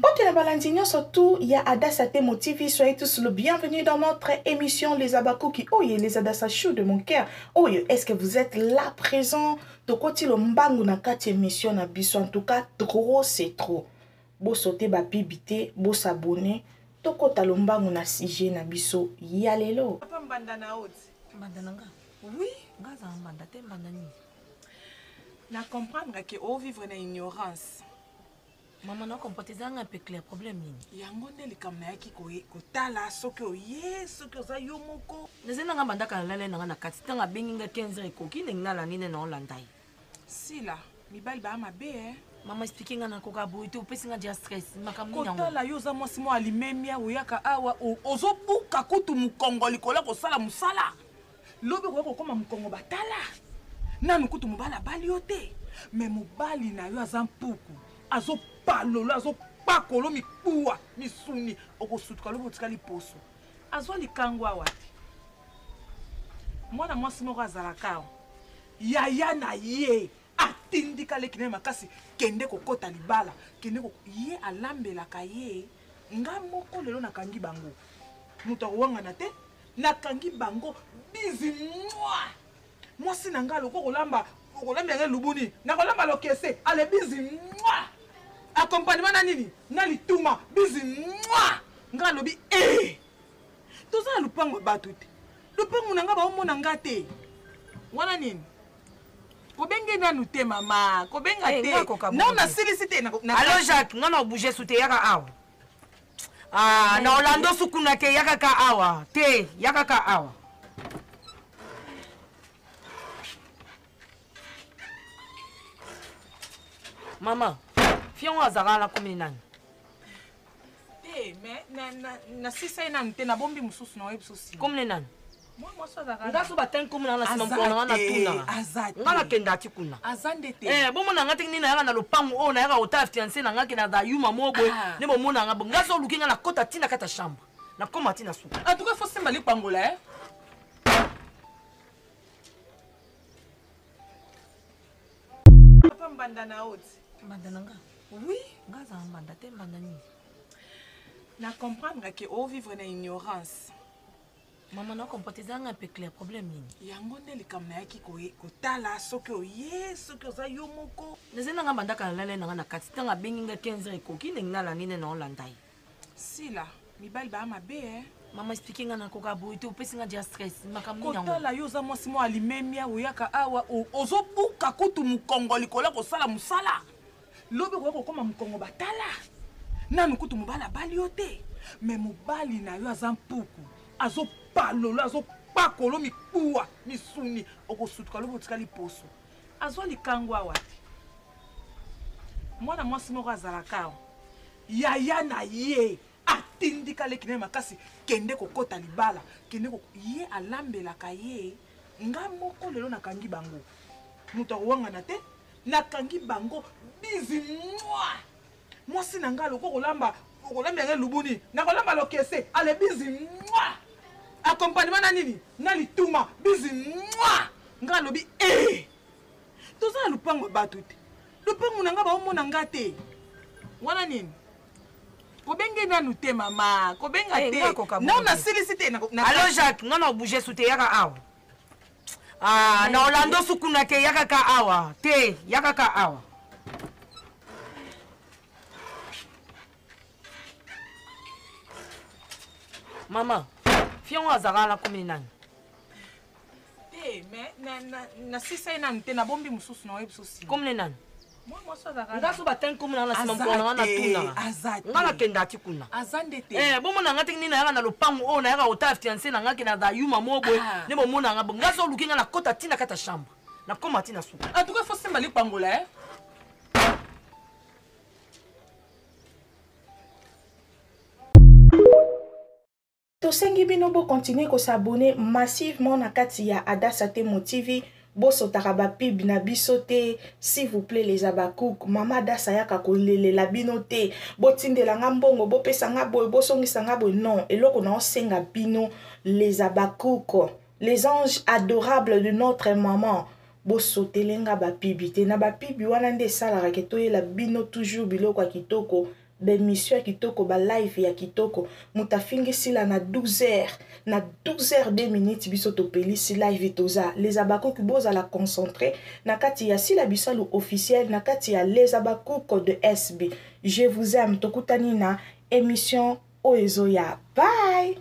Mbote na balandi nyonso tout ya Adassa Temo TV, soyez tous le bienvenu dans notre émission Les Abakuki. Oye, les Adassa chou de mon cœur. Oye, est-ce que vous êtes là présent? Tokoti lo mbangu na kati émission na biso. En tout cas, trop c'est trop. Bo sauter ba pibi te, bo s'abonner. Tokota lo mbangu na sujet na biso ya lelo. Papa mbanda na oti. Mbanda na nga? Oui. Nga za mbanda te, mbanda nini? Na comprendre que o vivre na ignorance. Mama na comprendre eza nga pe clair problème nini? Yango nde likambo nayaki kotala soki oye soki oza yo moko. Naza nanga bandaka na lala nanga na kati ntango abengi nga 15 heures ekoki ndenge nalandi nde naolanda ye. Sila mibali baa mabe eh. Mama explique nga nakoka boye te opesi nga dia stress makambo nini yango. Kotala yo oza mwasi mwa alimemia oyaka awa ozobuka kutu mokongo likolo ya kosala mosala. Lobi okoki kokoma mokongo batala nanu kutu mobali abali yo te me mobali na yo aza mpuku azopalolo azopakolo mikuwa misuni okosutuka lobi otikali poso azwa likango awa te mwana mwasi moko azalaka awa yaya na ye atindika leki na ye makasi kende kokota libala kende ye alambelaka ye nga moko lelo nakangi bango moto akowangana te nakangi bango bizi mwa mwasi na ngai loko kolamba okolamba yango elubuni nakolamba lokese ale bizi mwa accompagnement na nini na lituma bizi mwa ngai alobi e eh! toza na lopango ya bato te lopango na ngai baomona ngai te wana nini kobenge nanu te mama kobenga eh, te non nasilisi te alo jacques ngai na obouge su te yaka awa Ah, na Orlando sukuna te yaka ka awa te yaka ka awa. Mama, fiongo azalaka na komi nani? Te, mais na na na sisa ye nanu te nabombi mosusu na oyebi so nsima. Komi nani? Nga so batangi komi na nga na nsima mokolo na nga natunaka nga nakenda ti kuna eh, bomona nga te nini nayaka na lopango oyo nayaka kotala fiance na nga ke naza yuma moko boye ah. nde bomona nga nga so oluki nga nakota ti na kati ya chambre nakoma ti na suka en tout cas faut simba likwangola eh? Papa mbanda na oti mbanda na nga oui nga azala mbanda te mbanda nini na comprendre ke ovivre na ignorance Mama na comprendre eza nga pe clair problème nini? Yango nde likambo nayaki kotala soki oye soki oza yo moko. Naza nanga bandaka na lala nanga na kati ntango abengi nga 15 heures ekoki ndenge nalandi nde naolanda ye. Sila mibali baa mabe eh. Mama explique nga nakoka boye te opesi nga dia stress makambo nini yango. Kotala yo oza mwasi mwa alimemia oyaka awa ozobuka kutu mokongo likolo ya kosala mosala. Lobi okoki kokoma mokongo batala nanu kutu mobali abali yo te me mobali na yo aza mpuku azopalolo azopakolo mikuwa misuni okosutuka lobi otikali poso azwa likango awa te mwana mwasi moko azalaka awa yaya na ye atindika leki na ye makasi kende kokota libala kende ye alambelaka ye nga moko lelo nakangi bango moto akowangana te nakangi bango bizi mwa mwasi na ngai loko kolamba okolamba yango elubuni nakolamba lokese ale bizi mwa accompagnement na nini na lituma bizi mwa ngai alobi e eh! toza na lopango ya bato te lopango na ngai baomona ngai te wana nini kobenge nanu te mama kobenga eh, te non nasilisi te alo jacques ngai na obouge su te yaka awa Ah, na Orlando sukuna te yaka ka awa te yaka ka awa. Mama, fiongo azalaka na komi nani? Te, mais na na na sisa ye nanu te nabombi mosusu na oyebi so nsima. Komi nani? Nga so batangi komi na nga na nsima mokolo na nga natunaka nga nakenda ti kuna eh, bomona nga te nini nayaka na lopango oyo nayaka kotala fiance na nga ke naza yuma moko boye ah. nde bomona nga nga so oluki nga nakota ti na kati ya chambre nakoma ti na suka en tout cas faut simba likwangola eh? Tosengi bino bo continuer ko s'abonner massivement na kati ya Adassa Temo TV, bo sotaka ba pub na biso te s'il vous plait les Habacuc, mama Adassa ayaka kolelela bino te, botindela nga mbongo, bopesa nga boye, bosongisa nga boye, non, eloko nao senga bino les Habacuc, les anges adorables de notre maman, bosotele nga ba pub te, na ba pub wana nde esalaka ke toyela bino toujours biloko ya kitoko. Baemission ya kitoko, balive ya kitoko. Moto afingi Sila na 12 heures, na 12 heures 2 minutes, biso topelisi live. Toza les Abakuku, bozala concentré na kati ya Sila Bisalu officiel, na kati ya les Abakuku de SB. Je vous aime, tokutani na émission oyo ezoya. Bye.